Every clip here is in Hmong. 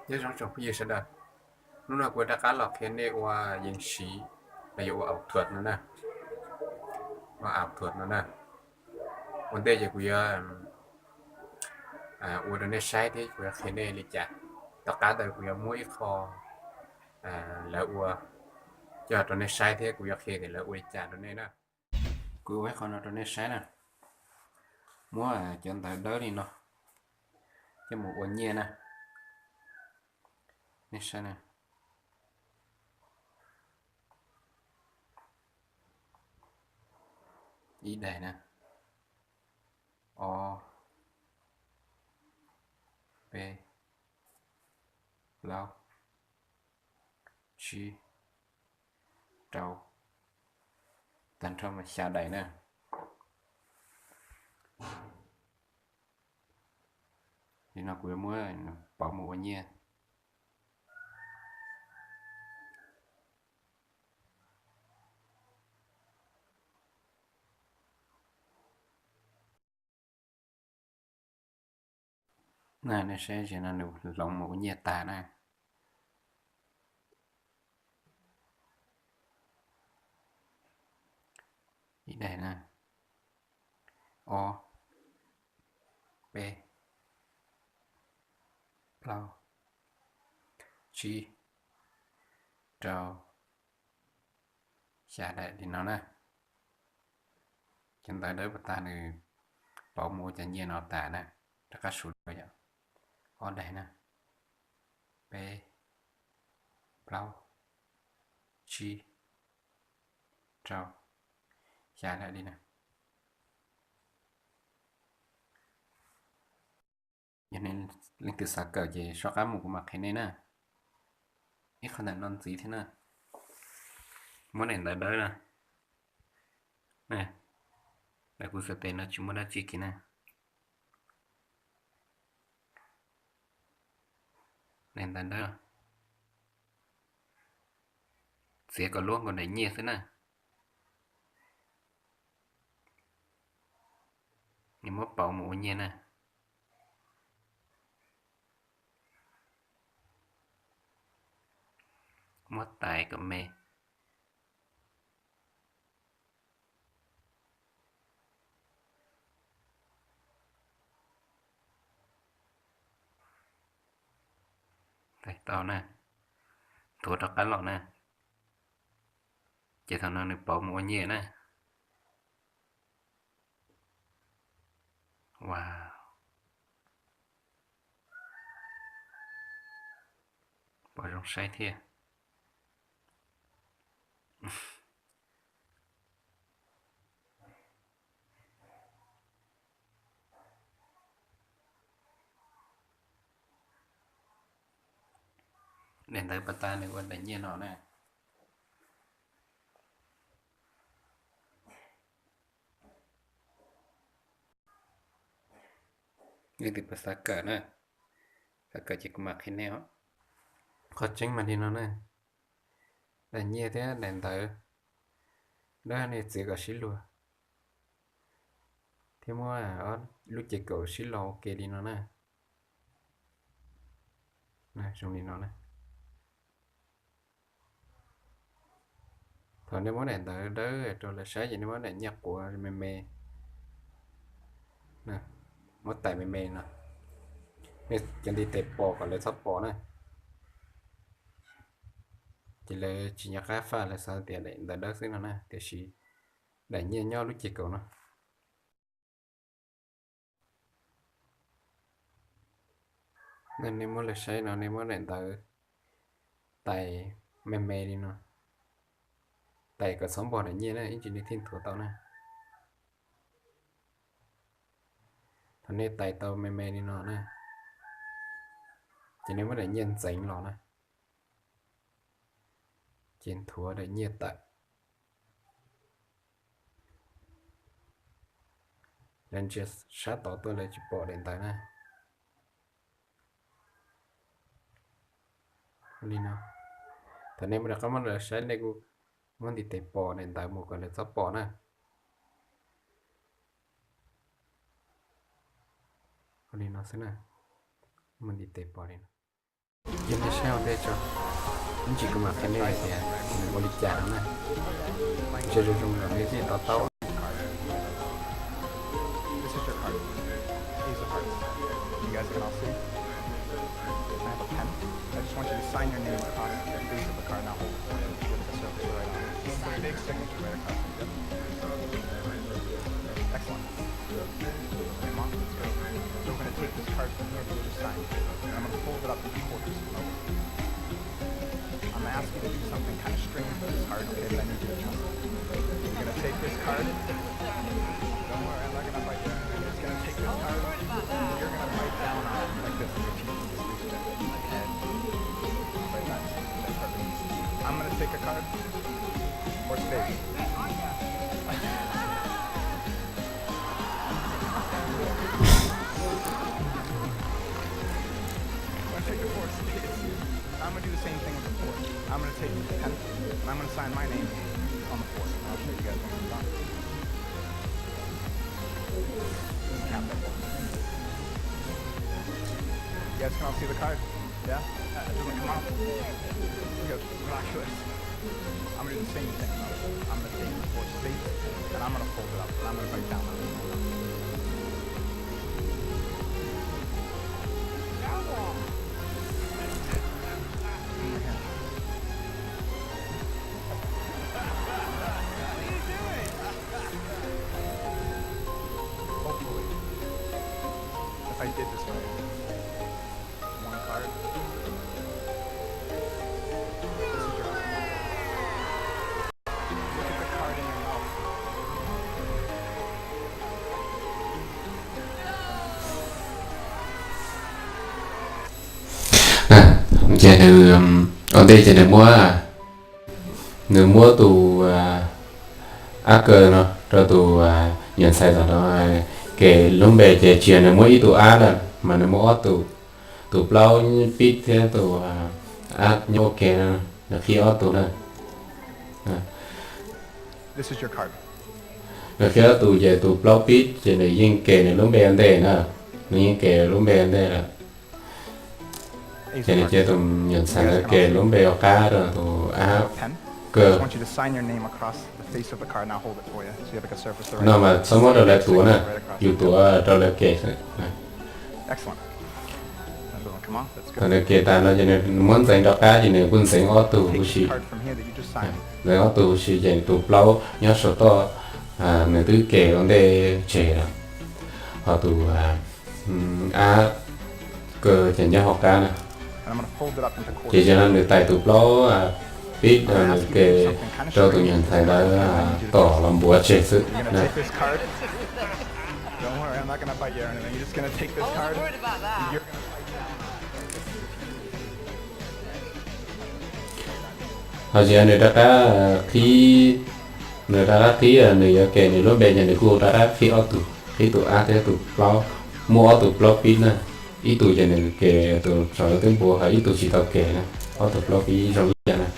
Nyob zoo tsoom phooj ywg sawv daws, hnub no kuv rov qab los qhia nej ua yees siv los yog ua ảo thuật no na, ua ảo thuật no na. Ua ntej ces kuv yuav ua rau nej saib thiab kuv yuav qhia nej li cas. Tom qab ntawd kuv yuav muab ib qho lawv ua coj rau nej saib thiab kuv yuav qhia tias lawv ua li cas rau nej na. Kuv ua ib qho no rau nej saib na. Muab cov ntawv dawb li no coj mus ua nyiaj na. Nej saib na. Ib daim na, ob, peb, plaub, tsib, rau, tag nrho mas xya daim na. Li no kuv yuav muab pauv mus ua nyiaj. Nej saib, tam sim no nws hloov mus ua nyiaj tag na. Ib daim na, ob, peb, plaub, tsib, rau, xya daim li no na. Cov ntawv dawb pas tas nws pauv mus ua cov nyiaj no tas na. Rov qab suav dua yom. Ob daim na, peb, plaub, tsib, rau, xya daim li na. Yog leej twg xav kawm ces soj qab mus kuv mam qhia nej na. Ib qho ntawm no ntxiv thiab na. Muab daim ntawv dawb na. Daim kuv xav tes no tsis muaj dab tsi kiag na. Daim ntawv dawb txiav kom luab nkaus daim nyiaj xwb na. Nws muab pauv mus ua nyiaj na. Muab tais kom me. Tais tau na, nthuav rov qab los na. Ces thaum no nws pauv mus ua nyiaj na. Wow, pom zoo saib thiab. Daim ntawv pas tas nws ua daim nyiaj no na. Leej twg xav kawm na, xav kawm ces kuv mam qhia nej os. Qhov tseeb mas li no na, daim nyiaj thiab daim ntawv dawb nej txiav kom sib luag, thiab muab lub ces kaum sib los ua ke li no na. Zoo li no na. Thaum nej muab daim ntawv dawb rau lawv saib ces nej muab daim nyiaj quav me me, muab tais me me no, nej cov ntiv tes pom kom lawv txhob pom na. Ces lawv tsis nco qab faj, lawv xav tias daim ntawv dawb xwb no na, tiam sis daim nyiaj nyob lub ces kaum no. Nej muab lawv saib no, nej muab daim ntawv tais me me li no, tais kom txhob npog daim nyiaj na, ib ntsis nej thiaj nthuav tau na. Thaum nej tais tau me me li no na, ces nej muab daim nyiaj ntxeev los na, ces nthuav daim nyiaj tawm. Lawv ntsia sab tod tuaj lawv tsis pom daim ntawv na. Li no, thaum nej muab rov qab muab lawv saib nej kuj muab ntiv tes pom daim ntawv mus kom lawv txhob pom na. Li no xwb na, muab ntiv tes pom li no. Ua ntej tso, ib ntsis kuv mam qhia nej tias nws ua li cas no na. Ntshe zoo zoo los nej thiaj to taub. This is your card. Ace of hearts. You guys can all see. I have a pen. I just want you to sign your name across the face of the card. Now hold it. Give it a circle right on it. Put a big signature right across it. Yep. Excellent. Okay, Mom, let's go. So we're going to take this card from here that you just signed, and I'm going to fold it up into quarters. I'm going to ask you to do something kind of strange with this card, okay? But I need you to trust me. You're going to take this card. Don't worry, I'm not going to bite you. You're just going to take this card. You're going to bite down on it like this with your teeth. Just reach down. Okay. Bite back. Perfect. I'm going to take a card. Four spades. I'm gonna take the four spades. I'm gonna do the same thing with the four. I'm gonna take the ten, and I'm gonna sign my name on the four. And I'll show you guys once I'm done. Cap that one. You guys can all see the card? Yeah? It doesn't come out? Because miraculous. I'm gonna do the same thing, though. I'm gonna take the four spades, and I'm gonna fold it up, and I'm gonna bite down on it. Hopefully, if I did this right. One card. This is your card. Look at the card in your mouth. Ces nws ua ntej ces nws muab, nws muab tus ab kaw no rau tus nyuam ntxhais tom no, ces lub npe ces tsis yog nws muab ib tug ab lawm mas nws muab ob tug, tus plaub pib thiab tus ab nyob ua ke no, nws qhib ob tug na. This is your card. Nws qhib ob tug ces tus plaub pib ces nws yeej kem nws lub npe ua ntej na, nws yeej kem lub npe ua ntej lawm. Ces nws cia tus nyuam ntxhais ntawd kem lub npe ua qab rau tus ab kaw. Just want you to sign your name across the face of the card. Now hold it for you. So you have like a surface to write on. No mas txhob muab rau lawv tuav na, yus tuav rau lawv kem xwb. Excellent. That doesn't come off. That's good. Thaum nws kem tas no ces nws muab ntxeev rov qab ces nws kuj ntxeev ob tug huv si. Take the card from here that you just signed. Ntxeev ob tug huv si ces tus plaub nyob saum toj, nws twb kem ua ntej tseg lawm. Ho tus ab kaw ces nyob hauv qab na. And I'm gonna fold it up into quarters. Ces yog no nws tais tus plaub pib, nws kem rau tus nyuam ntxhais ntawd tom los npuav tseg xwb. You're gonna take this card. Don't worry, I'm not gonna bite you or anything. You're just gonna take this card. You're gonna bite down on it. Ho tsis yog nws rov qab qhib, nws rov qab qhib, nws yuav kem nws lub npe ces nws kuj rov qab qhib ob tug, qhib tus ab thiab tus plaub, muaj ob tug plaub pib na. Ib tug ces nws kem tus saum lub twb npuav, ho ib tug tsis tau kem na. Ob tug plaub pib zoo ib yam na.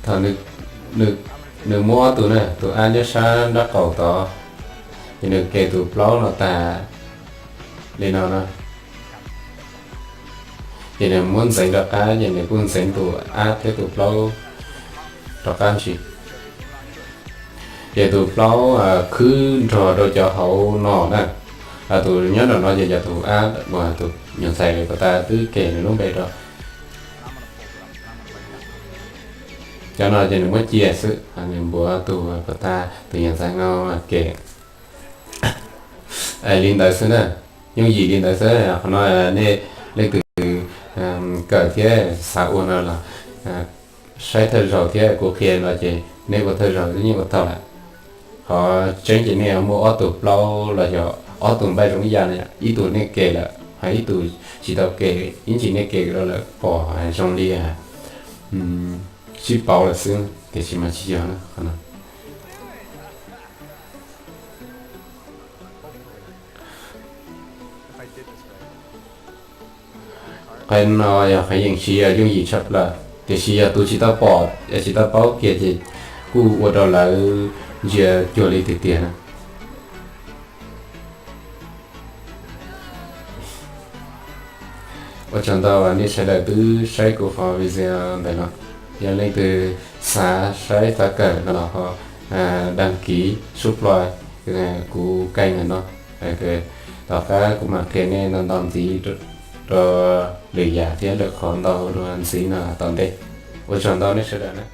Thaum nws muab ob tug na, tus ab nyob sab nraub qaum tod, ces nws kem tus plaub no tas li no na. Ces nws muab ntxeev rov qab, ces nws kuj ntxeev tus ab thiab tus plaub rov qab ntsis. Ces tus plaub khwb nrog rau cov hauv no na. Tus nyob nram no ces yog tus ab uas tus nyuam ntxhais uas tas twb kem nws lub npe rau. Cov no ces nws muab cia xwb, nws npuav tus uas tas tus nyuam ntxhais no kem. Li ntawd xwb na, yooj yim li ntawd xwb. Qhov no nej leej twg kawm thiab xav ua no los saib thawj zaug thiab kuv qhia no ces nej ua thawj zaug yeej ua tau lawm. Qhov tseeb ces nej muaj ob tug plaub los yog ob tug npaij zoo ib yam, ib tug nej kem lawm, ho ib tug tsis tau kem, ib ntsis nej kem rau lawv pom zoo li sib pauv lawm xwb, tiam sis mas tsis yog na qhov no. Qhov no yog qhov yeej tsis yog yooj yim tshaj plaws, tiam sis yog tus tsis tau pom, tsis tau paub kiag ces kuj ua rau lawv ntsia cuag li tiag tiag na. Ua tsaug ntau nej sawv daws twb saib kuv qhov video ntawm no. Yog leej twg xav saib txog kawm no los ho đăng ký, subscribe kuv kênh ntawm no. Tom qab kuv mam qhia nej ntau ntau ntxiv rau lwm yam thiab lwm qhov ntau dua ntxiv no tom ntej. Ua tsaug ntau nej sawv daws na.